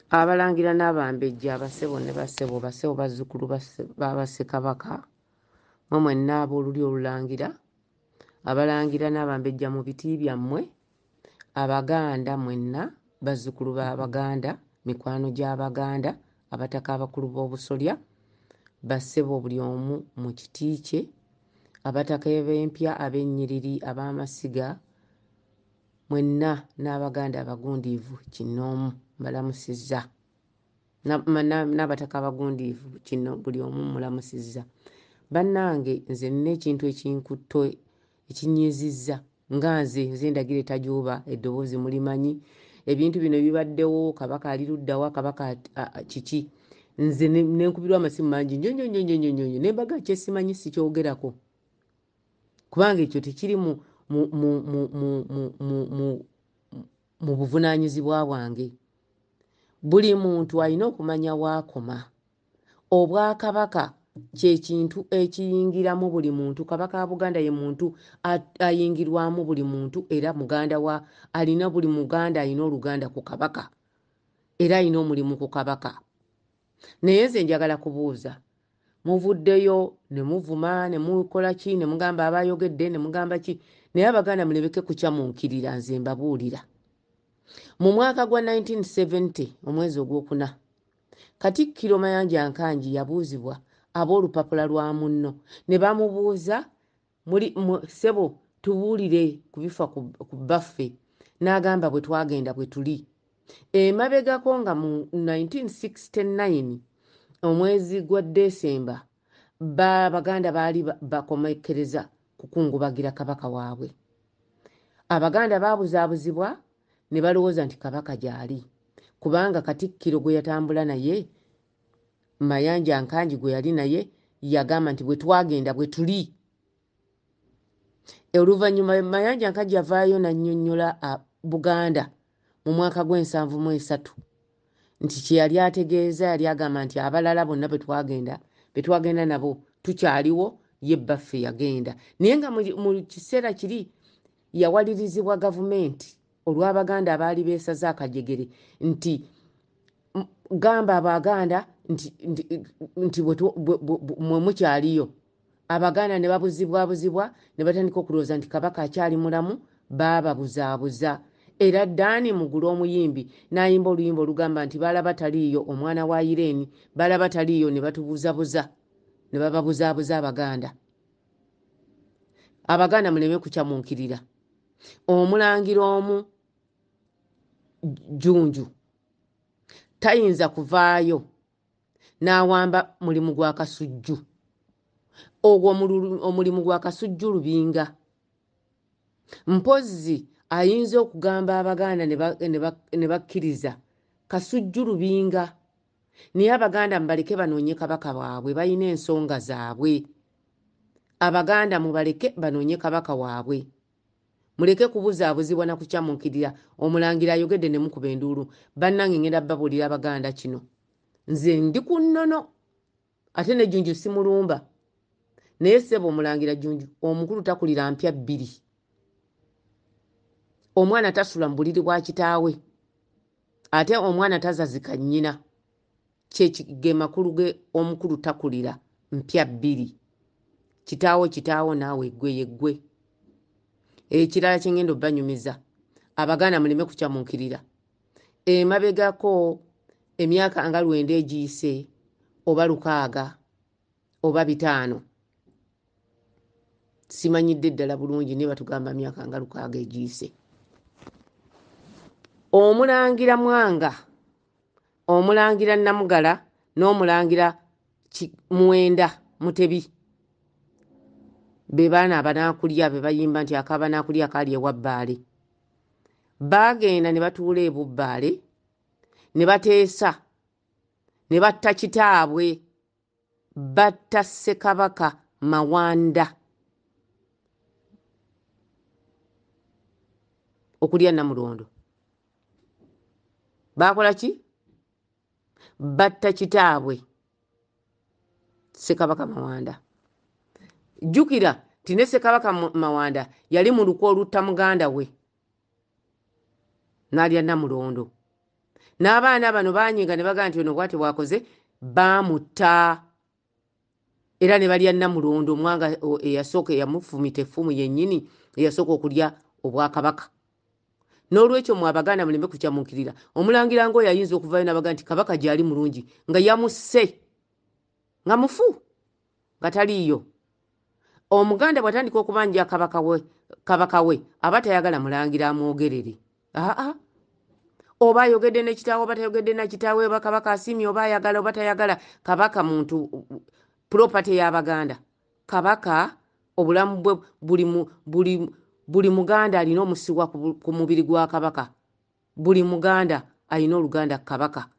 Abalangira n'Abambejja, abassebo ne bassebo, bassebo bazzukulu ba Bassekabaka, mmwe mwenna ab'olulyo Olulangira, Abalangira n'Abambejja mu biti byammwe, Abaganda mwenna, bazzukulu b'Abaganda, mikwano gy'Abaganda, Abataka abakulu b'Obusolya, bassebo buli omu mu kiti kye, Abataka ab'empya, ab'ennyiriri, ab'amasiga, mwenna n'Abaganda abagundiivu kinnoomu mbalamusizza. N'Abataka abagundiivu kino buli omu mmulamusizza. Bannange nze nnina ekintu ekinkutte ekinnyiizizza nga nze nze Ndagire Tajuuba eddoboozi mulimanyi. Ebintu bino bibaddewo Kabaka ali ludda wa, Kabaka kiki. Nze ne nkubirwa amasimu mangi nnyo nnyo nnyo nnyo nnyo nnyo ne mbaga kye simanyi sikyogerako. Kubanga ekyo tekiri mu mu mu mu mu mu mu mu mu buvunaanyizibwa bwange. Buli muntu alina okumanya w'akoma. Obwakabaka kye kintu ekiyingiramu buli muntu. Kabaka wa Buganda ye muntu ayingirwamu buli muntu era muganda wa alina buli Muganda alina oluganda ku Kabaka era alina omulimu ku Kabaka. Naye nze njagala kubuuza, muvuddeyo ne muvuma ne mukola ki ne mugamba abayogedde ne mugamba ki, naye Abaganda mulebeke kukyamuukirira nze mbabuulira. Mu mwaka gwa 1970 omwezi ogwokuna, Katikkiro Mayanja Nkangi yabuuzibwa ab'olupapula lwa Munno ne bamubuuza muli ssebo tubuulire ku bifa ku bbaffe n'agamba bwe twagenda bwe tuli. Emabegako nga mu 1969 omwezi gwa Desemba Abaganda baali bakomekkereza kukungubagira Kabaka waabwe. Abaganda baabuzaabuzibwa ne balowooza nti Kabaka gy'ali kubanga Katikkiro gwe yatambula naye Mayanja Nkangi gwe yali naye yagamba nti bwe twagenda bwe tuli. Oluvannyuma Mayanja Nkangi yavaayo n'annyonnyola Buganda mu mwaka gw'ensanvu mu esatu nti kye yali ategeeza yali agamba nti abalala bonna be twagenda be twagenda nabo tukyaliwo ye bbaffe yagenda naye nga mu kiseera kiri yawalirizibwa gavumenti olw'Abaganda abaali beesaze akajegere nti gamba Abaganda nti, nti, nti mwe mukyaliyo. Abaganda ne babuzibwabuzibwa ne batandika okulowooza nti Kabaka akyali mulamu, baababuzaabuza. Era Ddaani Mugulu omuyimbi n'ayimba oluyimba olugamba nti balaba taliiyo omwana wa Irene, balaba taliiyo ne batubuzabuza ne bababuzaabuza Abaganda. Abaganda muleme kukyamuukirira. Omulangira omu Jjunju tayinza kuvaayo n'awamba mulimu gwa Kasujju. Ogwo omulimu gwa Kasujju Lubinga. Mpozzi ayinza okugamba Abaganda ne bakkiriza Kasujju Lubinga. Naye Abaganda mubaleke banoonye Kabaka waabwe, balina ensonga zaabwe. Abaganda mubaleke banoonye Kabaka waabwe. Muleke kubuzaabuzibwa na kukyamuukirira. Omulangira ayogedde ne mukuba enduulu. Bannange ngenda babuulira Abaganda kino. Nze ndi ku nnono ate ne Jjunju simulumba. Naye ssebo Omulangira Jjunju omukulu takulira mpya bbiri. Omwana tasula mu buliri bwa kitaawe ate omwana tazazika nnyina. Kye ge makulu ge omukulu takulira mpya bbiri. Kitaawo kitaawo naawe ggwe ye ggwe. Ekirala kye ngenda obbanyumiza, Abaganda muleme kukyamuukirira. Emabegako emyaka nga lwenda egiyise oba lukaaga oba bitaano, simanyidde ddala bulungi naye batugamba myaka nga lukaaga egiyise, Omulangira Mwanga, Omulangira Namugala n'Omulangira Muwenda Mutebi be baana abanaakulya be bayimba nti akabanaakulya kaali ewa Bbaale. Baagenda ne batuula e Bubbaale ne bateesa ne batta kitaabwe, batta Ssekabaka Mawanda okulya Namulondo. Baakola ki? Batta kitaabwe Ssekabaka Mawanda. Jjukira nti ne Ssekabaka Mawanda yali mu lukwe olutta muganda we n'alya Namulondo. N'abaana bano baanyiiga ne bagamba nti ono bw'atyo bw'akoze, baamutta. Era ne balya Nnamulondo, Mwanga eyasooka eyamufumita effumu yennyini eyasooka okulya obwakabaka. N'olwekyo mmwe Abaganda muleme kukyamuukirira. Omulangira ng'oyo ayinza okuvaayo n'abagamba nti Kabaka gy'ali mulungi, nga yamusse, nga mufu, nga taliiyo. Omuganda bw'atandika okubanja kabaka we, kabaka we aba tayagala mulangira amwogerere. Aa, oba ayogedde ne kitaawe oba tayogedde na kitaawe, oba kabaka asiimye oba ayagala oba tayagala, kabaka muntu property y'Abaganda. Kabaka obulamu bwe buli buli buli Muganda alina omusiwa ku mubiri gwa Kabaka. Buli Muganda alina oluganda ku Kabaka.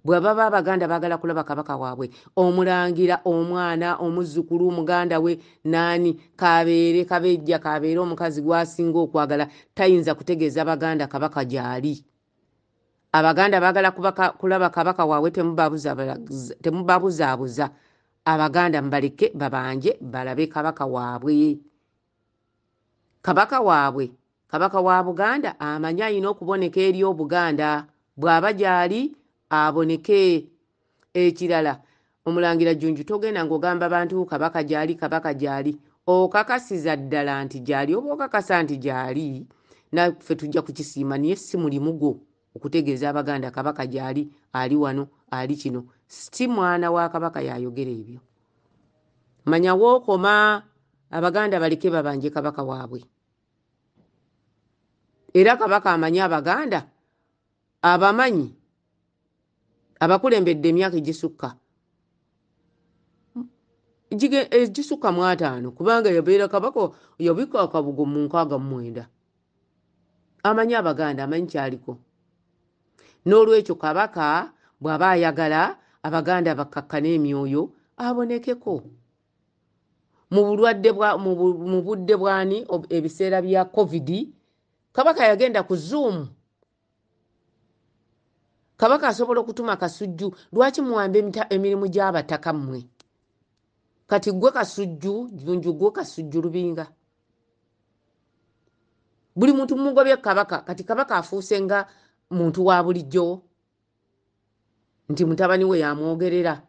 Bwe baba Abaganda baagala kulaba Kabaka waabwe, omulangira, omwana, omuzzukulu, muganda we, naani, k'abeere kabejja, k'abeere omukazi gw'asinga okwagala, tayinza kutegeeza Baganda Kabaka gy'ali. Abaganda baagala kulaba Kabaka waabwe, temubabuzaabuza. Abaganda mubaleke babanje balabe Kabaka waabwe. Kabaka waabwe, Kabaka wa Buganda amanyi alina okuboneka eri Obuganda. Bw'aba gy'ali aboneke. Ekirala, Omulangira Jjunju togenda ng'ogamba bantu Kabaka gy'ali, Kabaka gy'ali. Okakasiza ddala nti gy'ali oba okakasa nti gy'ali, naffe tujja kukisiima, naye si mulimu gwo okutegeeza Abaganda Kabaka gy'ali, ali wano, ali kino. Si mwana wa Kabaka y'ayogera ebyo. Manya w'okoma, Abaganda baleke babanje Kabaka waabwe. Era Kabaka amanyi Abaganda, abamanyi, abakulembedde emyaka egisukka mu 50, kubanga yabeera Kabaka yabikka akabugo mu 69. Amanyi Abaganda, amanyi ky'aliko. N'olwekyo Kabaka bw'aba ayagala Abaganda bakkakkane emyoyo, abonekeko. Mu bulwadde bwa mu budde bwani, ebiseera bya COVID, Kabaka yagenda ku Zoom. Kabaka asobola okutuma Kasujju. Lwaki muwamba emirimu gy'abataka mmwe? Kati ggwe Kasujju, Jjunju ggwe Kasujju Lubinga. Buli muntu mumugobye Kabaka. Kati Kabaka afuuse nga muntu wa bulijjo nti mutabani we yamwogerera.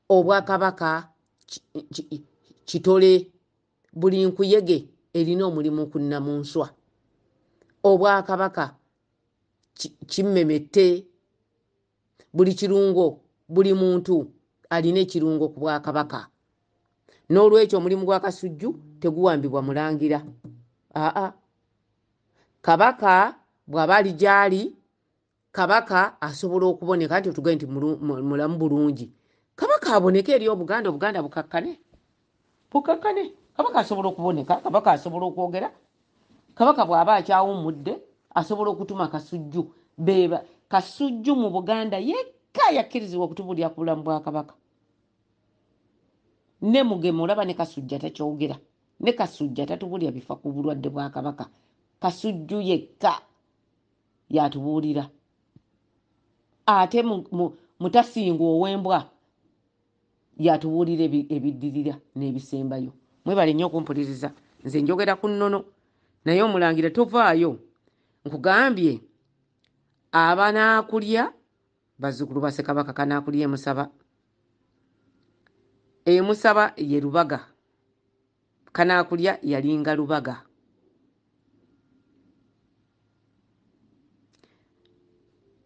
Obwakabaka kitole, buli nkuyege erina omulimu ku nnamunswa. Obwakabaka kimmemette, buli kirungo, buli muntu alina ekirungo ku bwakabaka. N'olwekyo omulimu gwa Kasujju teguwambibwa mulangira. Aa, Kabaka bw'aba ali gy'ali, Kabaka asobola okuboneka nti otugaye nti mulamu bulungi. Kabaka aboneke eri Obuganda, Obuganda bukakkane. Bukakkane. Kabaka asobola okuboneka, Kabaka asobola okwogera. Kabaka bw'aba akyawummudde asobola okutuma Kasujju. Beba Kasujju mu Buganda yekka yakkirizibwa okutubuulira ku bulamu bwa Kabaka. Ne Mugema olaba ne Kasujja takyogera. Ne Kasujja tatubuulira bifa ku bulwadde bwa Kabaka. Kasujju yekka yatubuulira. Ate Mutasingwa ow'embwa yatubuulira ebiddirira n'ebisembayo. Mwebale nnyo okumpuliriza. Nze njogera ku nnono, naye omulangira tovaayo. Nkugambye abanaakulya bazzukulu ba Ssekabaka kanaakulya emusaba. Emusaba ye Lubaga. Kanaakulya yalinga Lubaga.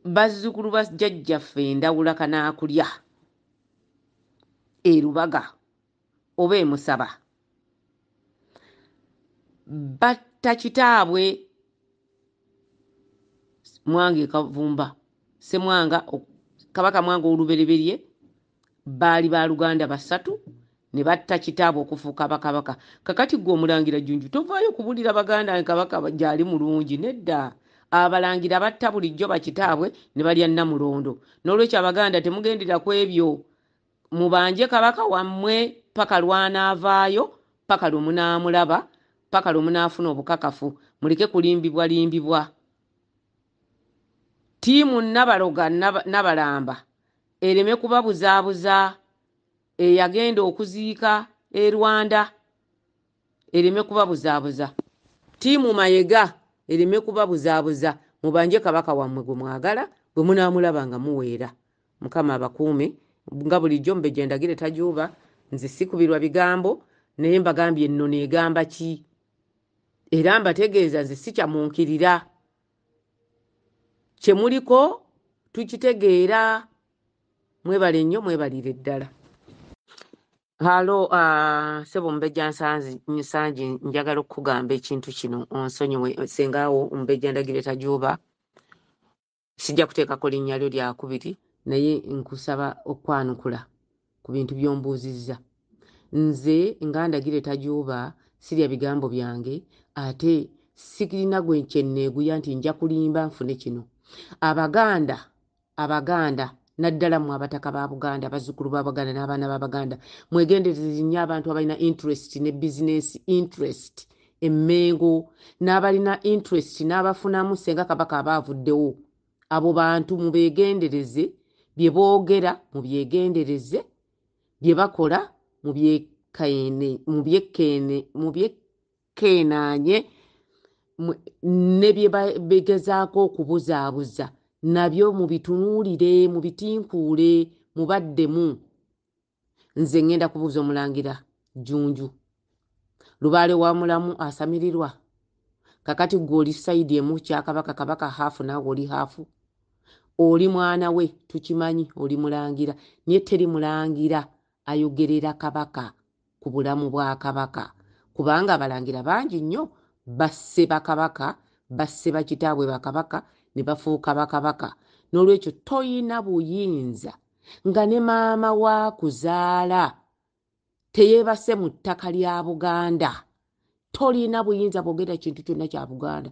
Bazzukulu ba jjajjaffe Ndawula kanaakulya e Lubaga oba emusaba. Batta kitaabwe Mwanga e Kavumba. Ssemwanga, Kabaka Mwanga ow'olubereberye baali baluganda basatu ne batta kitaabwe okufuuka bakabaka. Kakati ggwe Omulangira Jjunju tovaayo kubuulira Baganda Kabaka gy'ali mulungi, nedda. Abalangira batta bulijjo bakitaabwe ne balya Nnamulondo. N'olwekyo Abaganda temugendera ku ebyo. Mubanje Kabaka wammwe paka lw'anaavaayo, paka lwe munaamulaba, paka lwe munaafuna obukakafu. Muleke kulimbibwa limbibwa. Ttiimu Nabaloga Nabalamba ereme kubabuzaabuza, eyagenda okuziika e Rwanda ereme kubabuzaabuza. Ttiimu Mayega ereme kubabuzaabuza. Mubanje Kabaka wammwe gwe mwagala, Bwe munaamulaba nga muweera. Mukama abakuume. Nga bulijjo Mubejja Ndagire tajuuba, nze sikubirwa bigambo, naye mbagambye ennono egamba ki? Era mbategeeza nze sikyamunkirira. Kye muliko tukitegeera. Mwebale nnyo, mwebalire ddala. Halo, sebo Mubejja Nsangi, njagala okukugamba ekintu kino, onsonyiwe sengaawo Mubejja Ndagire tajuuba. Sijja kuteekako linnya lyo lyakubiri, naye nkusaba okwanukula ku bintu by'ombuuzizza. Nze nga Ndagire tajuuba sirya bigambo byange, ate sirina gwe kye nneeguya nti nja kulimba nfune kino. Abaganda, Abaganda naddala mmwe abataka ba Buganda, abazzukulu ba Baganda n'abaana b'Abaganda, mwegendereze nnyo abantu abalina interest ne business interest e Mmengo, n'abalina interest n'abafunamu senga Kabaka aba avuddewo. Abo bantu mubeegendereze, bye boogera mubyegendereze, bye bakola mubyekeenaanye, ne bye begezaako okubuzaabuza nabyo mubitunuulire, mubitinkuule, mubaddemu. Nze ŋŋenda kubuuza Omulangira Jjunju, Lubaale wa mulamu asamirirwa. Kakati ggwe oli sayidi emu kya Kabaka, Kabaka haafu naawe oli haafu. Oli mwana we tukimanyi, oli mulangira, naye teri mulangira ayogerera Kabaka ku bulamu bwa Kabaka, kubanga abalangira bangi nnyo basse bakabaka, basse bakitaabwe bakabaka ne bafuuka bakabaka. N'olwekyo toyina buyinza nga ne maama wa kuzaala teyeebase mu ttaka lya Buganda. Tolina buyinza bwogera kintu kyonna kya Buganda,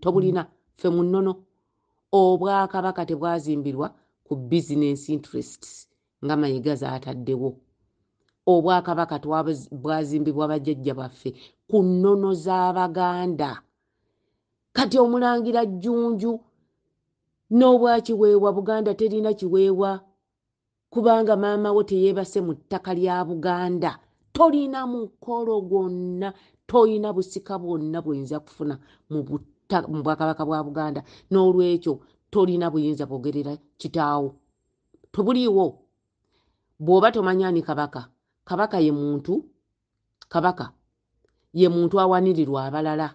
tobulina. Ffe mu nnono obwakabaka tebwazimbirwa ku business interests nga Mayiga z'ataddewo. Obwakabaka bwazimbibwa bajjajja baffe ku nnono z'Abaganda. Kati Omulangira Jjunju n'obwakiweewa, Buganda terina kiweewa kubanga maama wo teyeebase mu ttaka lya Buganda. Tolina mukolo gwonna, tolina busika bwonna bw'oyinza kufuna mu bwakabaka bwa Buganda. N'olwekyo tolina buyinza bwogerera kitaawo, tobuliiwo. Bw'oba tomanyi ani Kabaka, Kabaka ye muntu, Kabaka ye muntu awanirirwa abalala,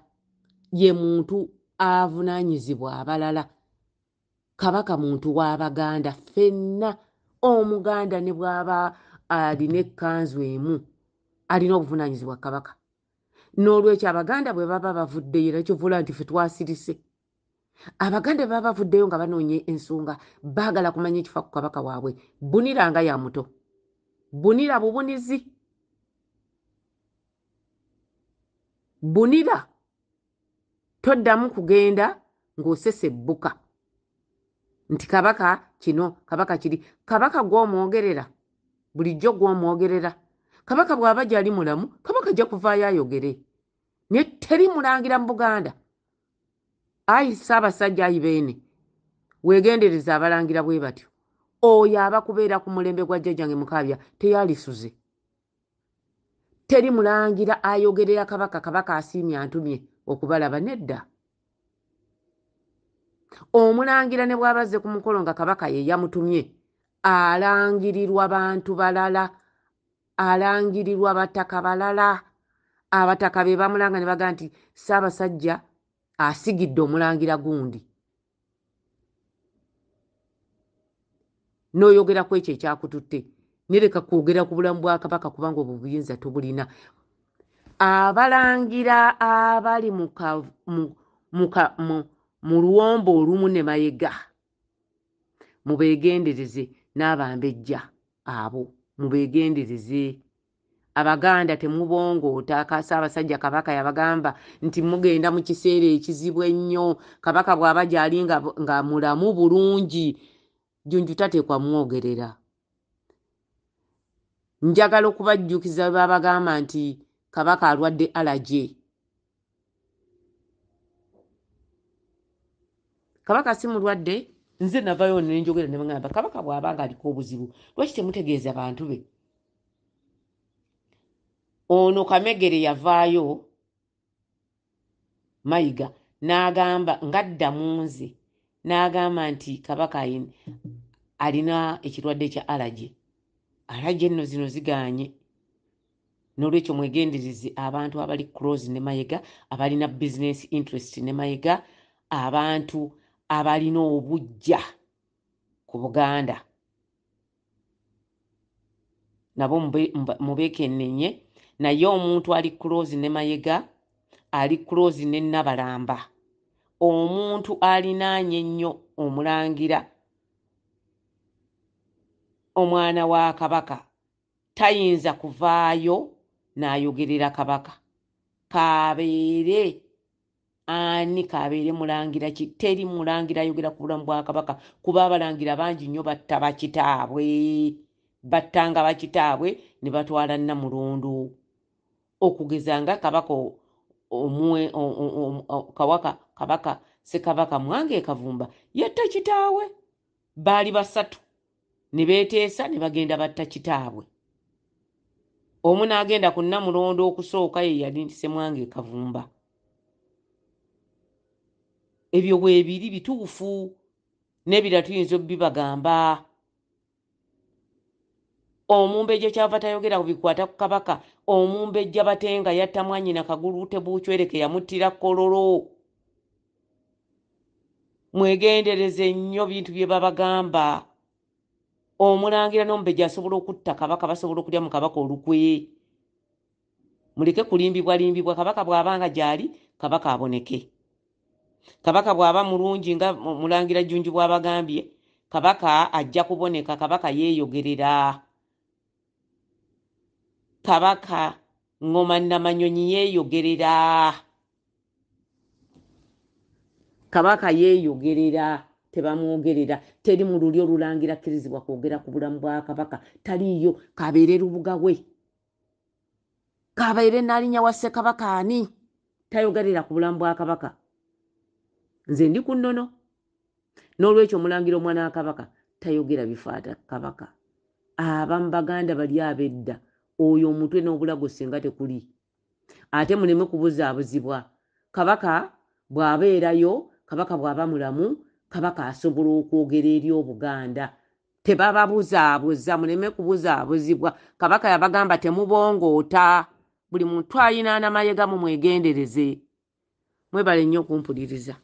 ye muntu avunaanyizibwa abalala. Kabaka muntu w'Abaganda ffenna. Omuganda ne bw'aba alina ekkanzu emu alina obuvunaanyizibwa Kabaka. N'olwekyo Abaganda bwe baba bavuddeyo, era kyovula nti ffe twasirise, Abaganda bwe baba bavuddeyo nga banoonya ensonga, baagala kumanya ekifa ku Kabaka waabwe. Bunira nga ya muto, bunira bubunizi, bunira, toddamu kugenda ng'osesebbuka nti Kabaka kino, Kabaka kiri. Kabaka gw'omwogerera bulijjo, gw'omwogerera Kabaka bw'aba gyali mulamu, Kabaka ajja kuvaayo ayogere. Naye teri mulangira mu Buganda. Ayi Ssaabasajja, ayi Beene, weegendereza abalangira bwe batyo. Oyo aba kubeera ku mulembe gwa jjajjange Mukaabya teyalisuze. Teri mulangira ayogerera Kabaka, Kabaka asiimye antumye okubalaba, nedda. Omulangira ne bw'aba azze ku mukolo nga Kabaka ye yamutumye, alangirirwa bantu balala, alangirirwa bataka balala. Abataka be bamulanga ne bagamba nti Ssaabasajja asigidde omulangira gundi. N'oyogera ku ekyo ekyakututte, nereka kwogera ku bulamu bwa Kabaka kubanga obwo buyinza tobulina. Abalangira abali mu luwombo olumu ne Mayega mubeegendereze, n'abambejja abo mubeegendereze. Abaganda temubongoota. Ssaabasajja Kabaka yabagamba nti mugenda mu kiseera ekizibu ennyo. Kabaka bw'aba gy'ali nga mulamu bulungi, Jjunju tateekwa mwogerera. Njagala okubajjukiza bwe babagamba nti Kabaka alwadde allergy. Kabaka si mulwadde. Nze navayo ne njogera ne bangamba Kabaka bw'aba ng'aliko obuzibu lwaki temutegeeza bantu be? Ono Kamegere yavaayo Mayiga n'agamba ng'adda mu nze N'agamba nti Kabaka alina ekirwadde kya allergy. Allergy nno zino zigaanye. N'olwekyo mwegendereze abantu abali close ne Mayiga, abalina business interest ne Mayiga, abantu abalina obuggya ku Buganda nabo mubeekennenye. Naye omuntu ali close ne Mayiga, ali close ne Nabalamba, omuntu alinaanye ennyo Omulangira omwana wa Kabaka, tayinza kuvaayo n'ayogerera Kabaka. Kabeere ani, kabeere mulangira ki, teri mulangira ayogera ku bulamu bwa Kabaka, kuba abalangira bangi nnyo batta bakitaabwe, battanga bakitaabwe ne batwala Nnamulondo. Okugeza nga Kabaka omwe kawaka Kabaka Ssekabaka Mwanga e Kavumba yatta kitaawe, baali basatu ne beeteesa ne bagenda batta kitaabwe. Omu n'agenda ku Nnamulondo okusooka, ye yali Ssemwanga e Kavumba. Ebyo weebiri bituufu, n'ebirala tuyinza obbibagamba. Omumbejja kyava tayogera ku bikwata ku Kabaka. Omumbejja Batenga yatta mwannyina Kagulu Tebuucwereke, yamuttira Kololo. Mwegendereze nnyo bintu bye babagamba. Omulangira n'omumbejja asobola okutta Kabaka, basobola okulya mu Kabaka olukwe. Muleke kulimbibwa limbibwa. Kabaka bw'abanga gy'ali, Kabaka aboneke. Kabaka bw'aba mulungi nga Mulangira Jjunju bw'abagambye, Kabaka ajja kuboneka. Kabaka yeeyogerera. Kabaka Ngoma Nnamanyonyi yeeyogerera. Kabaka yeeyogerera, tebamwogerera. Teri mu lulyo olulangira akkirizibwa kwogera ku bulamu bwa Kabaka, taliiyo. Kabeere lubuga we, kabeere Nnaalinya wa Ssekabaka ani, tayogerera ku bulamu bwa Kabaka. Nze ndi ku nnono. N'olwekyo Omulangira omwana wa Kabaka tayogera bifaata Kabaka. Abamu Baganda bali ab'edda, oyo omutwe n'obulago singa tekuli. Ate muleme kubuzaabuzibwa. Kabaka bw'abeerayo, Kabaka bw'aba mulamu, Kabaka asobola okwogera eri Obuganda. Tebababuzaabuza, muleme kubuzaabuzibwa. Kabaka yabagamba temubongoota. Buli muntu ayinaana Mayega mumwegendereze. Mwebale nnyo okumpuliriza.